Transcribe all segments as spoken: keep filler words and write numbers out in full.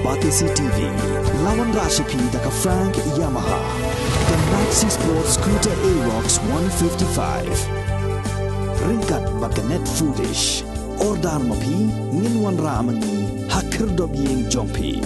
Batesi T V, la wanrah sha phi da ka Frank Yamaha, ka Maxi Sport Scooter Aerox one fifty-five. Ryngkat bad ka Net Foodish. Order ma phi, ngin wanrah ma ngi ha khyrdop ïing jong phi.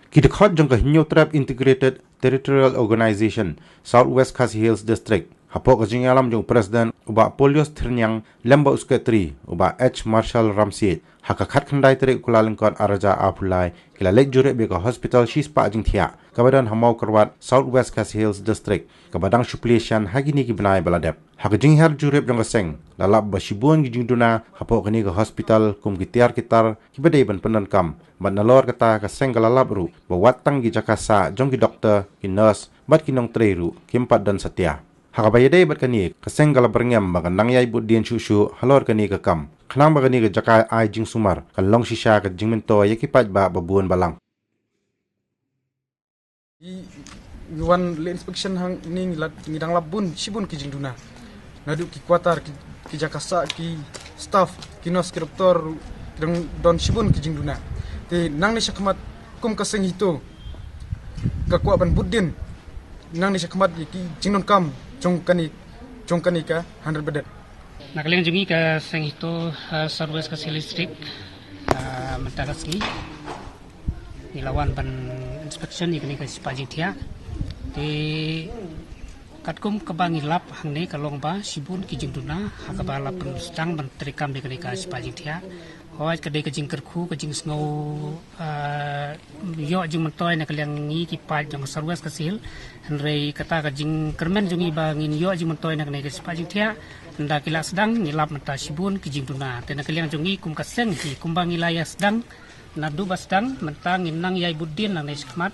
Ki dkhot jong ka Hynñiewtrep Integrated Territorial Organization, South West Khasi Hills District, hapoh ka jingïalam jong u President u Bah Polios Thyrniang lem bad u Secretary u Bah H Marshall Ramsiej, ha ka khatkhyndai tarik u Kyllalyngkot arhajar arphew lai, ki la leit jurip ïa ka hospital shispah jingthiah kaba don ha Mawkyrwat, South West Khasi Hills District, kaba dang shu plie shan ha kine ki bnai ba la dep. Ha ka jinghiar jurip jong ka seng, la lap ba shibun ki jingduna hapoh kane ka hospital kum ki tiar ki tar kiba dei ban pyndonkam, bad nalor kata ka seng ka la lap ruh ba wat tang ki jaka sah jong ki doktor, ki nurse bad ki nongtrei ruh kim pat don satia. Ha kaba ïadei bad kane, ka seng ka la byrngem ba kan nang ïai bud dien shuh shuh halor kane ka kam, khnang ba kane ka jaka ai jingsumar kan long shisha ka jingmyntoi ïa ki paidbah ba bun balang. Ngi, ngi wan leh inspection hangne, ngi la, ngi dang lap bun, shibun ki jingduna. Naduh ki quarter, ki, ki jaka sah, ki staff, ki nurse, ki doktor, ki dang don shibun ki jingduna. Te nangne shakhmat kum ka seng HITO ka kwah ban bud dien nangne shakhmat ïa ki jingdonkam jong kane, jong kane ka hundred bedded. Na ka liang jong ngi ka seng HITO, ah, South West Khasi Hills District, ah, mynta ka sngi ngi la wan ban inspection ïa kane ka shispah jingthiah. Te katkum kaba ngi lap hangne ka long ba shibun ki jingduna ha kaba la pynsdang ban treikam ïa kane ka shispah jingthiah. Hooid, ka dei ka jingkyrkhu, ka jingsngew, ah, ïoh jingmyntoi na ka liang ngi ki paid jong ka South West Khasi Hills. Hynrei kata ka jingkyrmen jong ngi ba ngin ïoh jingmyntoi na kane ka shispah jingthiah. Ynda ki la sdang, ngi lap mynta shibun ki jingduna. Te na ka liang jong ngi kum ka seng hi, kumba ngi la ïa sdang, naduh ba sdang, mynta ngin nang ïai bud dien nangne shakhmat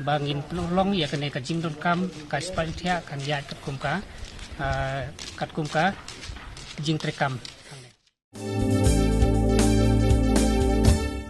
ba ngin pynlong ïa kane ka jingdonkam ka shispah jingthiah kan ïaid katkum ka, ah, katkum ka jingtreikam.